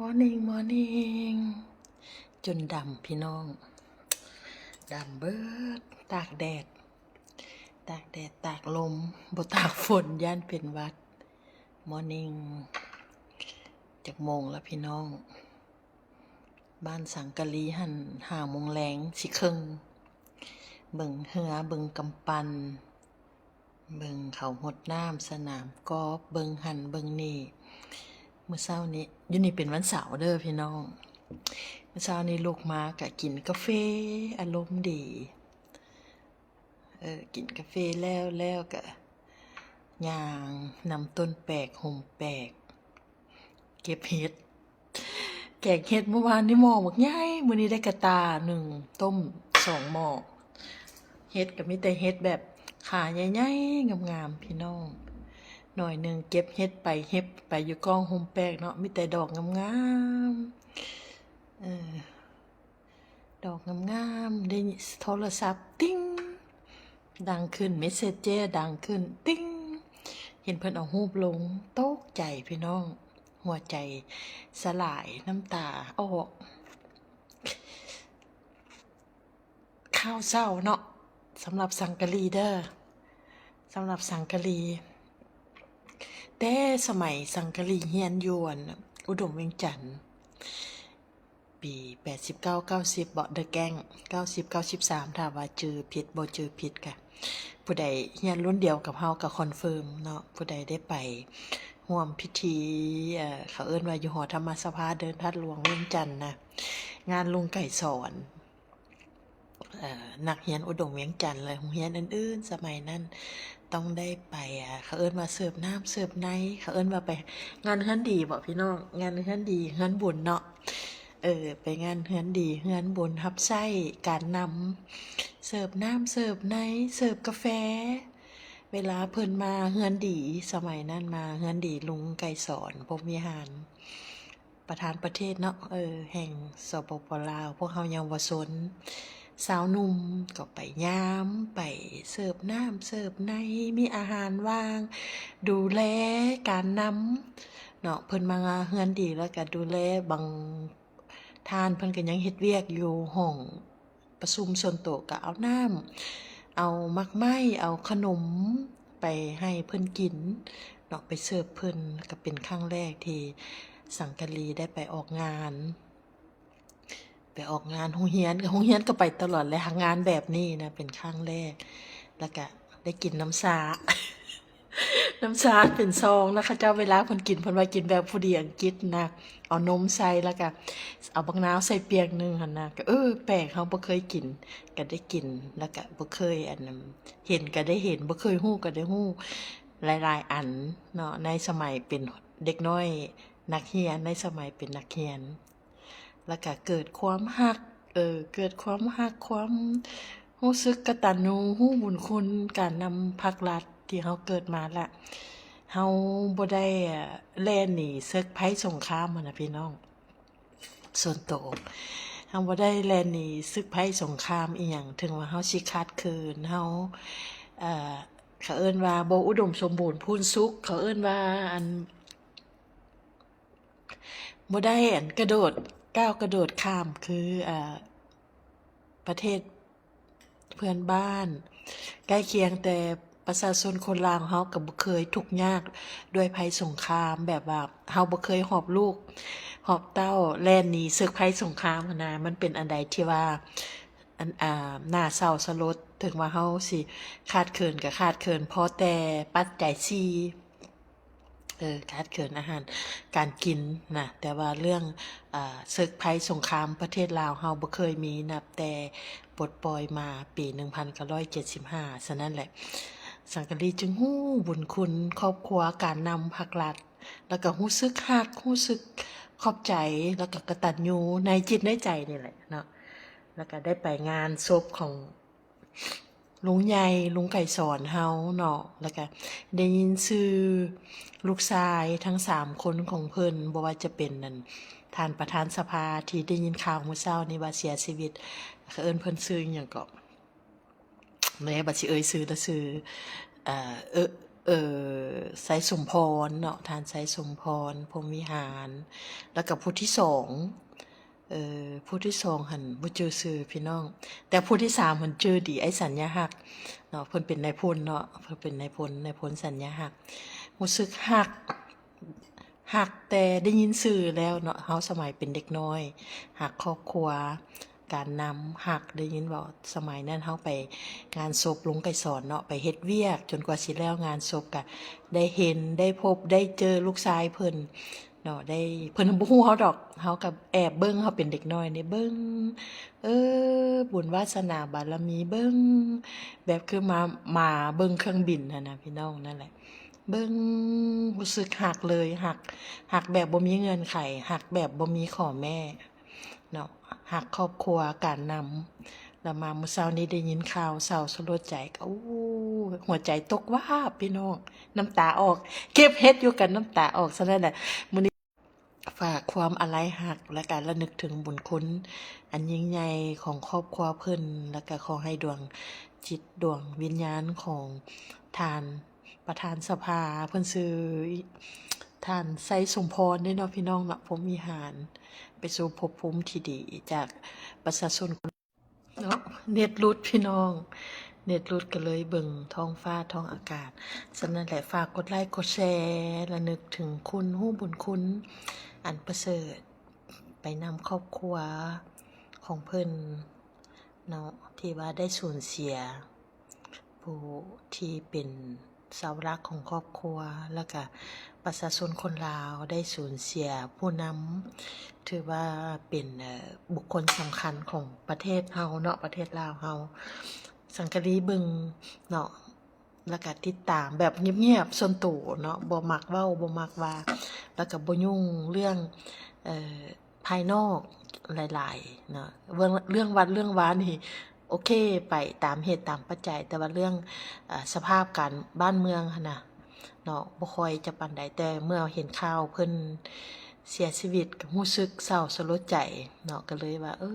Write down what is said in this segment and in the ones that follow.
Morning Morning ຈົນດຳພີ່ນ້ອງ ດຳເບີດ ຕາກແດດ ຕາກແດດ ຕາກລົມ ບໍ່ຕາກຝົນ ຢ້ານເປັນຫວັດ. Morning ຈັກໂມງລະພີ່ນ້ອງ? ບ້ານສັງກະລີຫັ້ນ ຫ້າໂມງແລງຊິເຄິ່ງ. ເບິ່ງເຮືອ ເບິ່ງກຳປັ່ນ ເບິ່ງເຂົາຫົດນ້ຳສະໜາມກອບ ເບິ່ງຫັ້ນເບິ່ງນີ້. ມື້ເຊົ້ານີ້ ຢູ່ນີ້ເປັນວັນເສົາເດີພີ່ນ້ອງ. ມື້ເຊົ້ານີ້ລຸກມາກະກິນກາເຟ ອາລົມດີ ເອີ ກິນກາເຟແລ້ວ ແລ້ວກະຍ່າງນຳຕົ້ນແປກ ຮົ່ມແປກ ເກັບເຫັດ ແກງເຫັດມື້ວານນີ້ໝໍ້ບັກໃຫຍ່ ມື້ນີ້ໄດ້ກະຕ່າໜຶ່ງ ຕົ້ມສອງໝໍ້. ເຫັດກະມີແຕ່ເຫັດແບບຂາໃຫຍ່ໆ ງາມໆ ພີ່ນ້ອງ. ໜ້ອຍໜຶ່ງເກັບເຫັດໄປ ເຫັບໄປຢູ່ກ້ອງຮົ່ມແປກເນາະ ມີແຕ່ດອກງາມໆ ເອີ ດອກງາມໆ ໄດ້ໂທລະສັບຕິງ ດັງຂຶ້ນ ເມສເຊັນເຈີດັງຂຶ້ນຕິງ ເຫັນເພິ່ນເອົາຮູບລົງ ຕົກໃຈພີ່ນ້ອງ ຫົວໃຈສະຫຼາຍ ນ້ຳຕາອອກ. ຂ່າວເສົ້າເນາະ ສຳລັບສັງກະລີເດີ ສຳລັບສັງກະລີ ແຕ່ສະໄໝສັງກະລີຮຽນຢູ່ອັນອຸດົມວຽງຈັນ ປີແປດສິບເກົ້າ ເກົ້າສິບ ເບາະ The Gang ເກົ້າສິບ ເກົ້າສິບສາມ ຖ້າວ່າຈື່ຜິດ ບໍ່ຈື່ຜິດກະ ຜູ້ໃດຮຽນລຸ້ນດຽວກັບເຮົາກະຄອນເຟີມເນາະ ຜູ້ໃດໄດ້ໄປຮ່ວມພິທີ ເອີ ເຂົາເອີ້ນວ່າຢູ່ຫໍທຳມະສະພາເດີ່ນທາດຫຼວງວຽງຈັນນະ ງານລຸງໄກສອນ ເອີ ນັກຮຽນອຸດົມວຽງຈັນ ແລະ ໂຮງຮຽນອື່ນໆ ສະໄໝນັ້ນ ຕ້ອງໄດ້ໄປ ເຂົາເອີ້ນວ່າເສີບນ້ຳເສີບໃນ ເຂົາເອີ້ນວ່າໄປງານເຮືອນດີເບາະພີ່ນ້ອງ ງານເຮືອນດີເຮືອນບຸນເນາະ ເອີ ໄປງານເຮືອນດີເຮືອນບຸນ ຮັບໃຊ້ການນຳ ເສີບນ້ຳເສີບໃນ ເສີບກາແຟ ເວລາເພິ່ນມາເຮືອນດີ ສະໄໝນັ້ນມາເຮືອນດີລຸງໄກສອນ ພົມວິຫານ ປະທານປະເທດເນາະ ເອີ ແຫ່ງ ສປປ ລາວ ພວກເຮົາເຍົາວະຊົນ ຊາວໜຸ່ມ ກໍໄປຍາມ ໄປເສີບນ້ຳເສີບໃນ ມີອາຫານວ່າງ ດູແລການນຳເນາະ ເພິ່ນມາເຮືອນດີ ແລ້ວກະດູແລ ບາງທ່ານເພິ່ນກະຍັງເຮັດວຽກຢູ່ຫ້ອງ ປະຊຸມສ່ວນໂຕກະເອົານ້ຳ ເອົາໝາກໄມ້ ເອົາຂະໜົມໄປໃຫ້ເພິ່ນກິນເນາະ ໄປເສີບເພິ່ນ ກະເປັນຄັ້ງແລກທີ່ສັງກະລີໄດ້ໄປອອກງານ ໄປອອກງານໂຮງຮຽນ ໂຮງຮຽນກະໄປຕະຫຼອດແຫຼະ ຫາງານແບບນີ້ນະເປັນຄັ້ງແລກ ແລ້ວກະໄດ້ກິນນ້ຳຊາ ນ້ຳຊາເປັນຊອງນະ ເຂົາເຈົ້າເວລາເພິ່ນກິນ ເພິ່ນວ່າກິນແບບຜູ້ດີອັງກິດນະ ເອົານົມໃສ່ ແລ້ວກະເອົາບັກນາວໃສ່ປ່ຽງໜຶ່ງຫັ້ນນະ ກະ ເອີ ແປກ ເຮົາບໍ່ເຄີຍກິນ ກະໄດ້ກິນ ແລ້ວກະບໍ່ເຄີຍ ອັນ ເຫັນກະໄດ້ເຫັນ ບໍ່ເຄີຍຮູ້ກະໄດ້ຮູ້ ຫຼາຍໆອັນເນາະ ໃນສະໄໝເປັນເດັກນ້ອຍນັກຮຽນ ໃນສະໄໝເປັນນັກຮຽນ. ແລ້ວກະເກີດຄວາມຮັກ ເອີ ເກີດຄວາມຮັກ ຄວາມຮູ້ສຶກກະຕັນຍູຮູ້ບຸນຄຸນ ການນຳພັກລັດທີ່ເຮົາເກີດມາລະ ເຮົາບໍ່ໄດ້ແລ່ນໜີເສິກໄພສົງຄາມຫັ້ນນະພີ່ນ້ອງ ສ່ວນໂຕ ເຮົາບໍ່ໄດ້ແລ່ນໜີເສິກໄພສົງຄາມອີ່ຫຍັງ ເຖິງວ່າເຮົາຊິຂາດເຂີນ ເຮົາ ເອີ ເຂົາເອີ້ນວ່າບໍ່ອຸດົມສົມບູນພູນສຸກ ເຂົາເອີ້ນວ່າ ອັນ ບໍ່ໄດ້ ອັນ ກະໂດດ ກ້າວກະໂດດຂ້າມ ຄື ເອີ ປະເທດເພື່ອນບ້ານໃກ້ຄຽງ ແຕ່ປະຊາຊົນຄົນລາວເຮົາກະບໍ່ເຄີຍທຸກຍາກດ້ວຍໄພສົງຄາມ ແບບວ່າເຮົາບໍ່ເຄີຍຫອບລູກຫອບເຕົ້າ ແລ່ນໜີເສິກໄພສົງຄາມຫັ້ນນະ ມັນເປັນອັນໃດທີ່ວ່າ ອັນ ອາ ໜ້າເສົ້າສະຫຼົດ ເຖິງວ່າເຮົາຊິຂາດເຂີນກະຂາດເຂີນພໍແຕ່ປັດໄຈສີ່ ເອີ ຂາດເຂີນອາຫານການກິນນະ ແຕ່ວ່າເລື່ອງ ອາ ເສິກໄພສົງຄາມປະເທດລາວເຮົາບໍ່ເຄີຍມີ ນັບແຕ່ປົດປ່ອຍມາປີໜຶ່ງພັນເກົ້າຮ້ອຍເຈັດສິບຫ້າ ສະນັ້ນແຫຼະ ສັງກະລີຈຶ່ງຮູ້ບຸນຄຸນຄອບຄົວ ການນຳພັກລັດ ແລ້ວກະຮູ້ສຶກຮັກ ຮູ້ສຶກຂອບໃຈ ແລ້ວກະກະຕັນຍູໃນຈິດໃນໃຈນີ້ແຫຼະເນາະ ແລ້ວກະໄດ້ໄປງານສົບຂອງ ລຸງໃຫຍ່ ລຸງໄກສອນເຮົາເນາະ ແລ້ວກະໄດ້ຍິນຊື່ລູກຊາຍທັງສາມຄົນຂອງເພິ່ນ ບໍ່ວ່າຈະເປັນ ອັນ ທ່ານປະທານສະພາທີ່ໄດ້ຍິນຂ່າວມື້ເຊົ້ານີ້ວ່າເສຍຊີວິດ ເຂົາເອີ້ນເພິ່ນຊື່ຫຍັງເກາະ ແມ່ ບັດຊິເອີ່ຍຊື່ລະຊື່ ເອີ ເອີ ໄຊສົມພອນເນາະ ທ່ານໄຊສົມພອນ ພົມວິຫານ ແລ້ວກໍຜູ້ທີສອງ ເອີ ຜູ້ທີສອງຫັ້ນບໍ່ຈື່ຊື່ພີ່ນ້ອງ ແຕ່ຜູ້ທີສາມຫັ້ນຈື່ດີ ອ້າຍສັນຍາຮັກເນາະ ເພິ່ນເປັນນາຍພົນເນາະ ເພິ່ນເປັນນາຍພົນ ນາຍພົນສັນຍາຮັກ ຮູ້ສຶກຮັກ ຮັກແຕ່ໄດ້ຍິນຊື່ແລ້ວເນາະ ເຮົາສະໄໝເປັນເດັກນ້ອຍ ຮັກຄອບຄົວ ການນຳ ຮັກ ໄດ້ຍິນເວົ້າ ສະໄໝນັ້ນເຮົາໄປງານສົບລຸງໄກສອນເນາະ ໄປເຮັດວຽກຈົນກວ່າຊິແລ້ວງານສົບ ກະໄດ້ເຫັນ ໄດ້ພົບ ໄດ້ເຈີລູກຊາຍເພິ່ນເນາະ ໄດ້ ເພິ່ນບໍ່ຮູ້ເຮົາດອກ ເຮົາກະແອບເບິ່ງ ເຮົາເປັນເດັກນ້ອຍນີ້ເບິ່ງ ເອີ ບຸນວາສະໜາບາລະມີເບິ່ງ ແບບຄືມາ ມາເບິ່ງເຄື່ອງບິນຫັ້ນນະ ພີ່ນ້ອງ ນັ້ນແຫຼະ ເບິ່ງ ຮູ້ສຶກຮັກເລີຍ ຮັກ ຮັກແບບບໍ່ມີເງື່ອນໄຂ ຮັກແບບບໍ່ມີຂໍ້ແມ້ເນາະ ຮັກຄອບຄົວ ການນຳ ແລ້ວມາມື້ເຊົ້ານີ້ໄດ້ຍິນຂ່າວເສົ້າສະຫຼົດໃຈ ກໍ ໂອ້ ຫົວໃຈຕົກວາບພີ່ນ້ອງ ນ້ຳຕາອອກ ເກັບເຫັດຢູ່ກັນນ້ຳຕາອອກ ສະນັ້ນແຫຼະ ມື້ນີ້ ຝາກຄວາມອາໄລຮັກ ແລະກະລະນຶກເຖິງບຸນຄຸນອັນຍິ່ງໃຫຍ່ຂອງຄອບຄົວເພິ່ນ ແລະກະຂໍໃຫ້ດວງຈິດດວງວິນຍານຂອງທ່ານປະທານສະພາ ເພິ່ນຊື່ທ່ານໄຊສົມພອນເດ້ເນາະ ພີ່ນ້ອງເນາະ ພົມວິຫານ ໄປສູ່ພົບພູມທີ່ດີຈາກປະຊາຊົນ ເນາະ ເນັດຫຼຸດພີ່ນ້ອງ ເນັດຫຼຸດກໍເລີຍເບິ່ງທ້ອງຟ້າທ້ອງອາກາດ ສະນັ້ນແຫຼະ ຝາກກົດໄລກົດແຊ ລະນຶກເຖິງຄຸນ ຮູ້ບຸນຄຸນອັນປະເສີດ ໄປນຳຄອບຄົວຂອງເພິ່ນເນາະ ທີ່ວ່າໄດ້ສູນເສຍ ຜູ້ທີ່ເປັນເສົາຫຼັກຂອງຄອບຄົວ ແລ້ວກະປະຊາຊົນຄົນລາວໄດ້ສູນເສຍຜູ້ນຳ ຖືວ່າເປັນ ເອີ ບຸກຄົນສຳຄັນຂອງປະເທດເຮົາເນາະ ປະເທດລາວເຮົາ ສັງກະລີເບິ່ງເນາະ ແລ້ວກະຕິດຕາມແບບງຽບໆ ສ່ວນໂຕເນາະ ບໍ່ມັກເວົ້າ ບໍ່ມັກວ່າ ແລ້ວກະບໍ່ຫຍຸ້ງເລື່ອງ ເອີ ພາຍນອກຫຼາຍໆເນາະ ເລື່ອງ ເລື່ອງວັດເລື່ອງວານີ້ໂອເຄ ໄປຕາມເຫດຕາມປັດໄຈ ແຕ່ວ່າເລື່ອງ ອາ ສະພາບການບ້ານເມືອງຫັ້ນນະເນາະ ບໍ່ຄ່ອຍຈະປານໃດ ແຕ່ເມື່ອເຫັນຂ່າວເພິ່ນເສຍຊີວິດ ກໍຮູ້ສຶກເສົ້າສະຫຼົດໃຈເນາະ ກໍເລີຍວ່າ ເອີ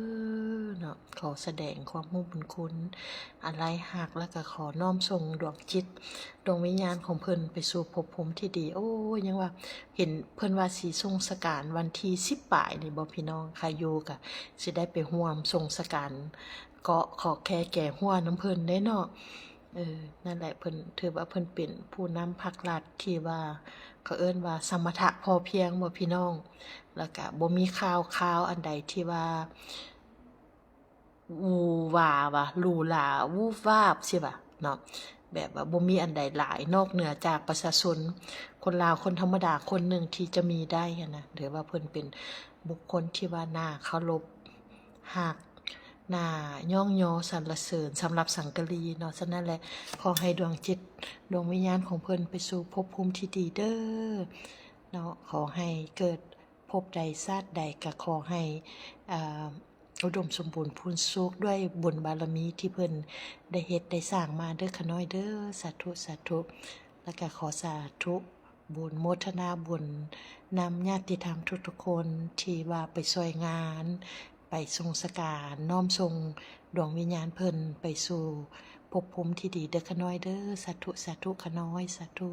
ເນາະ ຂໍສະແດງຄວາມຮູ້ບຸນຄຸນ ອາໄລຮັກ ແລ້ວກໍຂໍນ້ອມສົ່ງດວງຈິດ ດວງວິນຍານຂອງເພິ່ນໄປສູ່ພົບພູມທີ່ດີ ໂອ້ຍ ຍັງວ່າ ເຫັນເພິ່ນວ່າຊິສົ່ງສະການວັນທີສິບປາຍນີ້ບໍ່ພີ່ນ້ອງ ໃຜຢູ່ກະຊິໄດ້ໄປຮ່ວມສົ່ງສະການ ເກາະຂໍແຄ່ແກ່ຫົວນຳເພິ່ນເດ້ເນາະ ເອີ ນັ້ນແຫຼະ ເພິ່ນ ຖືວ່າເພິ່ນເປັນຜູ້ນຳພັກລັດທີ່ວ່າ ເຂົາເອີ້ນວ່າສະມະທະພໍພຽງບໍ່ພີ່ນ້ອງ ແລ້ວກະບໍ່ມີຂ່າວຄາວອັນໃດທີ່ວ່າ ຫວືອຫວາຫວາ ຫຼູຫຼາ ວູບວາບ ຊິວ່າເນາະ ແບບວ່າບໍ່ມີອັນໃດຫຼາຍນອກເໜືອຈາກປະຊາຊົນ ຄົນລາວ ຄົນທຳມະດາຄົນໜຶ່ງທີ່ຈະມີໄດ້ຫັ້ນນະ ຖືວ່າເພິ່ນເປັນບຸກຄົນທີ່ວ່າໜ້າເຄົາລົບຮັກ ໜ້າຍ້ອງຍໍສັນລະເສີນສຳລັບສັງກະລີເນາະ ສະນັ້ນແຫຼະ ຂໍໃຫ້ດວງຈິດດວງວິນຍານຂອງເພິ່ນໄປສູ່ພົບພູມທີ່ດີເດີເນາະ ຂໍໃຫ້ເກີດພົບໃດຊາດໃດ ກະຂໍໃຫ້ ອາ ອຸດົມສົມບູນພູນສຸກດ້ວຍບຸນບາລະມີທີ່ເພິ່ນໄດ້ເຮັດໄດ້ສ້າງມາເດີຂະນ້ອຍເດີ ສາທຸ ສາທຸ ແລ້ວກະຂໍສາທຸບຸນ ໂມທະນາບຸນນຳຍາດຕິທຳທຸກໆຄົນທີ່ວ່າໄປຊ່ວຍງານ ໄປສົ່ງສະການ ນ້ອມສົ່ງດວງວິນຍານເພິ່ນໄປສູ່ພົບພູມທີ່ດີເດີຂະນ້ອຍເດີ ສາທຸ ສາທຸ ຂະນ້ອຍ ສາທຸ.